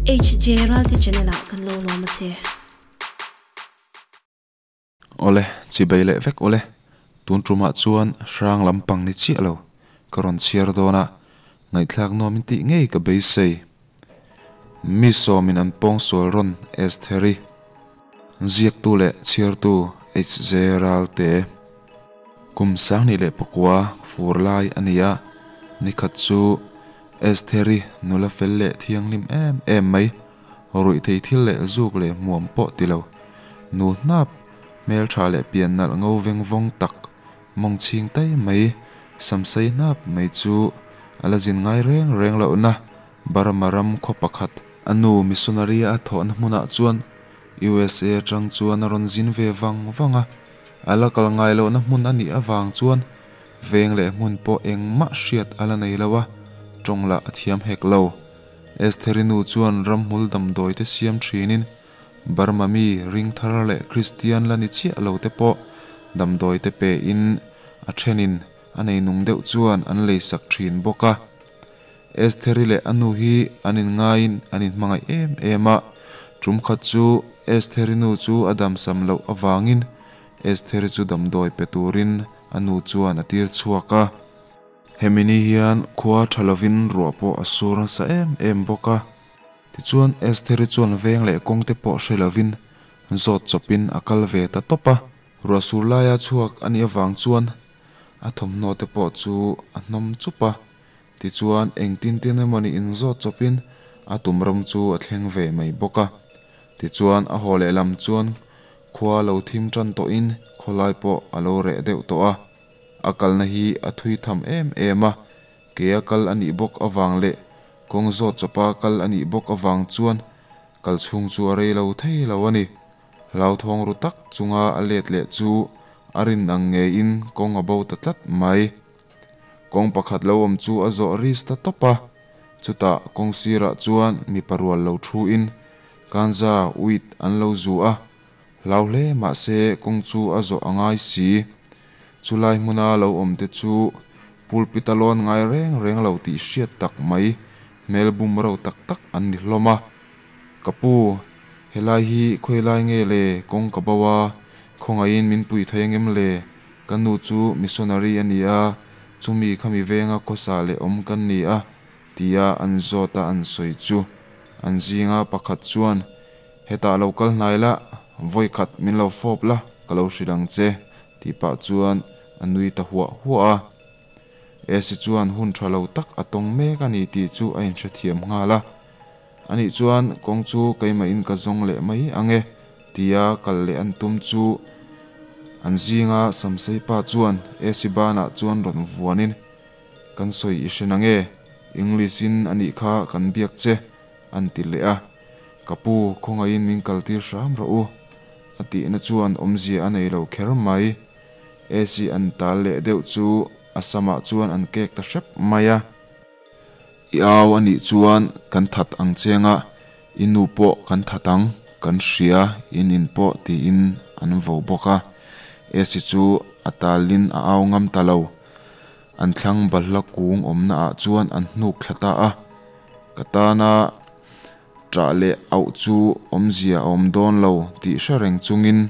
HJ Ralte channel ah kan lo lawm a che. Awle, chibei leh vek awle. Tun tumah chuan hrang lampang ni chiah lo ka rawn chhiar dawn a, ngaihthlak nuam in tih ngei ka beisei. Mi sawmin an pawngsual rawn Estheri. Ziaktu leh chhiartu HJ Ralte. Kum 2004 fur lai a ni a, nikhat chu Estheri nula fel leh thianghlim em em mai, ruih thei thil leh zuk leh hmuam pawh ti lo, nu hnap, hmeltha leh pian nalh ngo veng vawng tak, mawng chhing tai mai, samsei hnap mai chu a la zin ngai reng reng lohna Burma ram khaw pakhat, a nu missionary a thawhna hmunah chuan USA atang chuan a rawn zin ve vang vang a, a la kal ngai lohna hmun a nih avang chuan veng leh hmun pawh engmah hriat a la nei lo a, tawng lah a thiam hek lo. Estheri nu chuan ramhmul damdawi te siam thinin Burma mi ring thar leh Kristian la ni chiah lo te pawh damdawi te pein a thenin a nei nung deuh chuan an leisak thin bawk a. Estheri leh a nu hi an inngaiin an inhmangaih em em a, tum khat chu Estheri nu chu a damsam loh avangin Estheri chu damdawi pe turin a nu chuan a tir chhuak a. Hemi ni hian khua tha lovin ruah pawh a sur nasa em em bawk a. Tichuan Estheri chuan veng leh kawng te pawh hre lovin zawt chawpin a kal ve ta tawp a. Ruah sur laia chhuak a nih avang chuan a thawmhnaw te pawh chu a hnawm chup a. Tichuan, engtin tin emawni inzawt chawpin a tum ram chu a thleng ve mai bawk a. Tichuan, a haw lehlam chuan khua lo thim tan tawhin khawlai pawh a lo reh deuh tawh a. A kalna hi a thui tham em em a, ke a kal a nih bawk avang leh kawng zawt chawpa kal a nih bawk avang chuan kal chhung chu a rei lo thei lo a ni. Hlauthawng ru tak chunga a let leh chu a rin ang ngeiin kawng a bo ta tlat mai. Kawng pakhat lo awm chu a zawh ris ta tawp a, chutah kawng sirah chuan mipa rual lo thu in kanza uit an lo zu a, hlau hle mahse kawng chu a zawh a ngai si. Chulai hmuna lo awm te chu pulpit a lawn ngai reng reng lo tih hriat tak mai hmel bum ro tak tak an ni hlawm a. Ka pu, helai hi khawilai nge le kawng ka bo a, khawngaihin min pui thei angem le? Ka nu chu missionary a ni a, chumi khami venga khawsa leh awm kan ni a, tia an zawt a an sawi chu. An zinga pakhat chuan, Hetah lo kal hnai la, vawi khat min lo fawp la, ka lo hrilh ang che, tih pah chuan a nui ta huah huah a. Esi chuan hun tha lo tak a tawng mek a ni tih chu a inhrethiam nghal a. Anih chuan kawng chu keimahin ka zawng leh mai ang e, tia kal leh an tum chu an zinga Samsei pa chuan AC banah chuan rawn vuanin, Kan sawi i hre nange, English in anih kha kan biak che, an ti leh a. Ka pu, khawngaihin min kaltir hram rawh u, a tihna chuan awmzia a nei lo kher mai. AC an tal leh deuh chu a samah chuan an kek ta hrep mai a. I au a nih chuan kan that ang che anga, i nu pawh kan that ang, kan hria, in in pawh tiin an vo bawk a. Esi chu a talin a au ngam ta lo. An thlang balhla kung awmna ah chuan an hnuk thla ta a. Ka tana ṭah leh auh chu awmzia a awm dawn lo tih hre reng chungin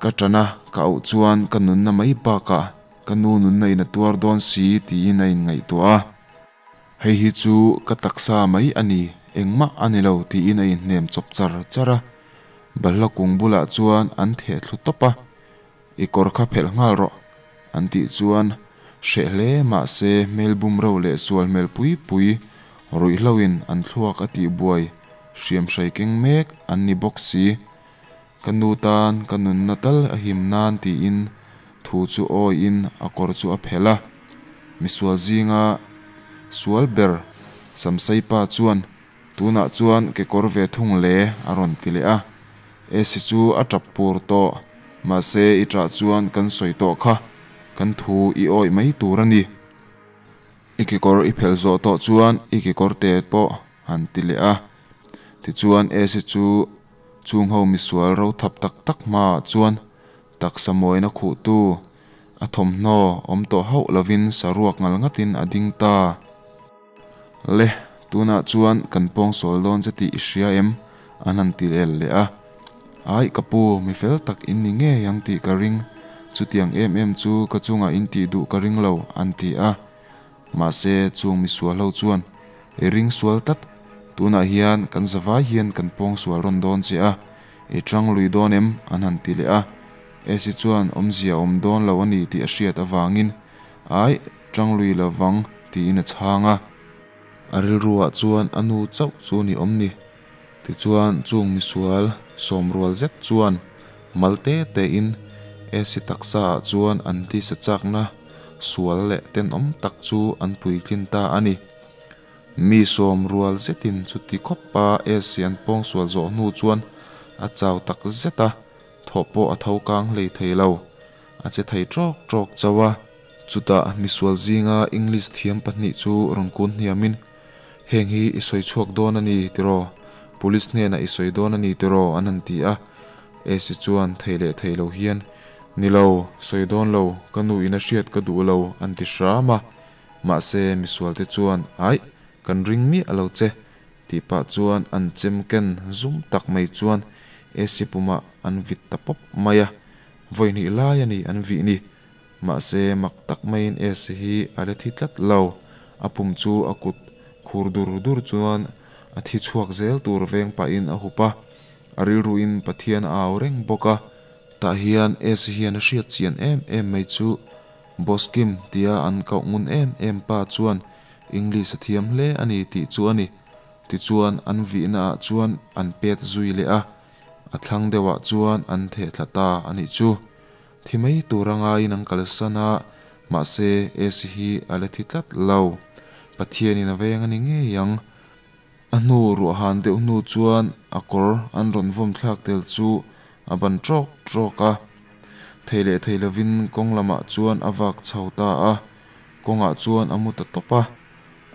ka ṭana ka auh chuan ka nunna mai bakah Ka nu nunna in a tuar dawn si tiin a inngaihtuah a. Hei hi chu ka taksa mai a ni, engmah a ni lo tiin a inhnem chawp char char a. Balhla kung bulah chuan an theh thlu tawp a, I kawr kha phelh nghal rawh an tih chuan hreh hle mahse hmel bum ro leh sual hmel pui pui ruihhloin an thluak a tihbuai hriam hrai keng mek an ni bawk si. Ka nu tan ka nunna tal a him nan tiin thu chu awiin a kawr chu a phelh a. Misual zinga sual ber Samsei pa chuan tunah chuan kekawr ve thung le a rawn ti leh a. Esi chu a tap pur tawh, mahse i tah chuan kan sawi tawh kha, kan thu i awih mai tur a ni. I kekawr i phelh zawh tawh chuan i kekawr te pawh han ti leh a. Tichuan Esi chu Chung ho misual ro thap tak tak hmaah chuan taksa mawina khuhtu a thawmhnaw awm tawh hauh lovin saruak ngal ngatin a ding ta. Le, Tunah chuan kan pawngsual dawn che tih i hria em? An han ti el leh a. Aih ka pu, mi fel tak in ni ngei ang tih ka ring, chutiang em em chu ka chungah in tih duh ka ring lo, an ti a. Mahse chung misual ho chuan, I ring sual tlat, tunah hian kan zavai hian kan pawngsual rawn dawn che a, i tang lui dawn em? An han ti leh a. Esi chuan awmzia a awm dawn lo a ni tih a hriat avangin, Aih, tang lui lovang, tiin a chhang a. A rilruah chuan a nu chauh chu ni awm ni. Tichuan chung misual sawmrual zet chuan mal te tein Esi taksa ah chuan an tisa chakna sual leh tenawm tak chu an puitlin ta a ni. Mi sawmrual zetin chuti khawpa Esi an pawngsual zawh hnu chuan a chau tak zet a, thawh pawh a tho kang hlei thei lo. A che thei trawk trawk chauh a. Chutah misual zinga English thiam pahnih chu rawn kun hniamin, Heng hi i sawi chhuak dawn a ni tiraw? Police hnenah i sawi dawn a ni tiraw? an han ti a. Esi chuan thei leh thei lo hian, Ni lo, sawi dawn lo, ka nu in a hriat ka duh lo, an ti hram a. Mahse misualte chuan, Aih, kan ring miah lo che, tih pah chuan an chem ken zum tak mai chuan Esi pumah an vit ta pawp mai a. Vawi hnih lai a ni an vih ni. Mahse, mak tak maiin Esi hi a la thi tlat lo. A pum chu a kut khur dur dur chuan a thi chhuak zel tur veng pahin a hup a. A rilruin Pathian a au reng bawk a. Tah hian Esi hian a hriat chian em em mai chu Boss Kim tia an koh ngun em em pa chuan English a thiam hle a ni tih chu a ni. Tichuan an vihna ah chuan an pet zui leh a, a thlang deuhah chuan an theh thla ta a nih chu. Thi mai tur a ngaiin an kalsan a, mahse Esi hi a la thi tlat lo. Pathianin a veng a ni ngei ang. A hnu ruahhan deuh hnu chuan a kawr an rawn vawm thlak tel chu a ban trawk trawk a. Thei leh thei lovin kawng lamah chuan a vak chho ta a, kawngah chuan a mu ta tawp a.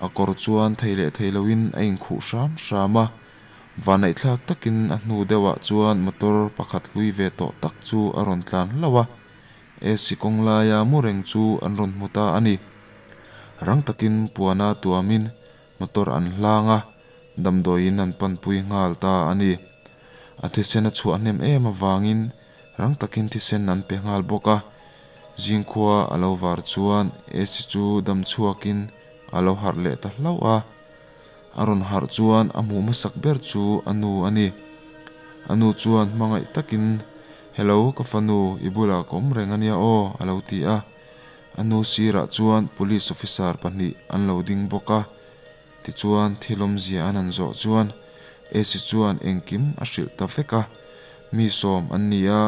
A kawr chuan thei leh thei loin a inkhuh hram hram a. Vanneihthlak takin a hnu deuhah chuan motor pakhat hlui ve tawh tak chu a rawn tlan hlauh a, AC kawng laia mu reng chu an rawn hmu ta a ni. Rang takin puana tuamin motor an hlang a, damdawiin an panpui nghal ta a ni. A thisen a chhuah hnem em avangin rang takin thisen an pe nghal bawk a, zingkhua a lo var chuan AC chu dam chhuakin a lo harh leh ta hlauh a. A rawn harh chuan a hmuh hmasak ber chu a nu a ni. A nu chuan hmangaih takin, Hello, ka fanu, i bulah ka awm reng a nia aw, a lo ti a. A nu sirah chuan police officer pahnih an lo ding bawk a. Tichuan thil awmzia an han zawh chuan Esi chuan engkim a hrilh ta vek a. Mi sawm an ni a,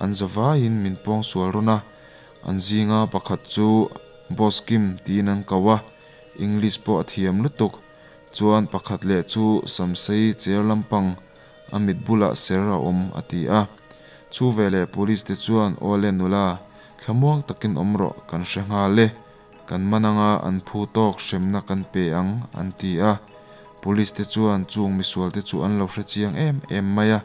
an zavaiin min pawngsual rawn a. An zinga pakhat chu Boss Kim tiin an ko a. English pawh a thiam lutuk. Chuan pakhat leh chu Samsei chair lampang a mit bulah ser a awm a ti a. Chu veleh police te chuan aw le nula, thlamuang takin awm rawh kan hre nghal e. Kan man anga an phu tawk hremna kan pe ang an ti a. Police te chuan chung misual te chu an lo hre chiang em em mai a.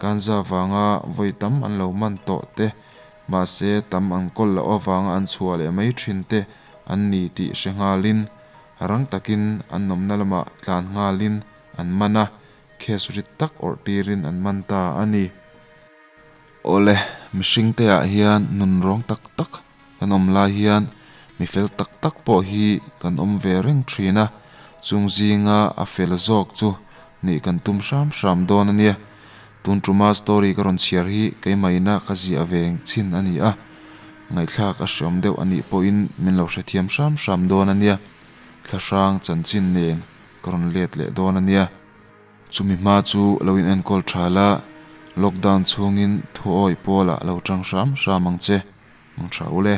Kanza vanga vawi tam an lo man tawh te Mahse, tam an kawl loh avanga an chhuah leh mai thin te an ni tih hre nghalin, rang takin an nawmna lamah tlan nghalin an man a, case rit tak awrh tirin an man ta a ni. Awle, mihring te ah hian nun rawng tak tak kan awm lai hian mi fel tak tak pawh hi kan awm ve reng thin a, chung zinga a fel zawk chu nih kan tum hram hram dawn a nia. Tun tuma story ka rawn chhiar hi keimah ina ka ziah ve chhin a ni a, ngaihthlak a hreawm deuh a nih pawhin min lo hrethiam hram hram dawn a nia, thlahrang chanchin nen ka rawn let leh dawn a nia. Chumi hma chu lo in enkawl tha la, lockdown chhungin thuawi pawlah lo tang hram hram ang che, mang tha ule.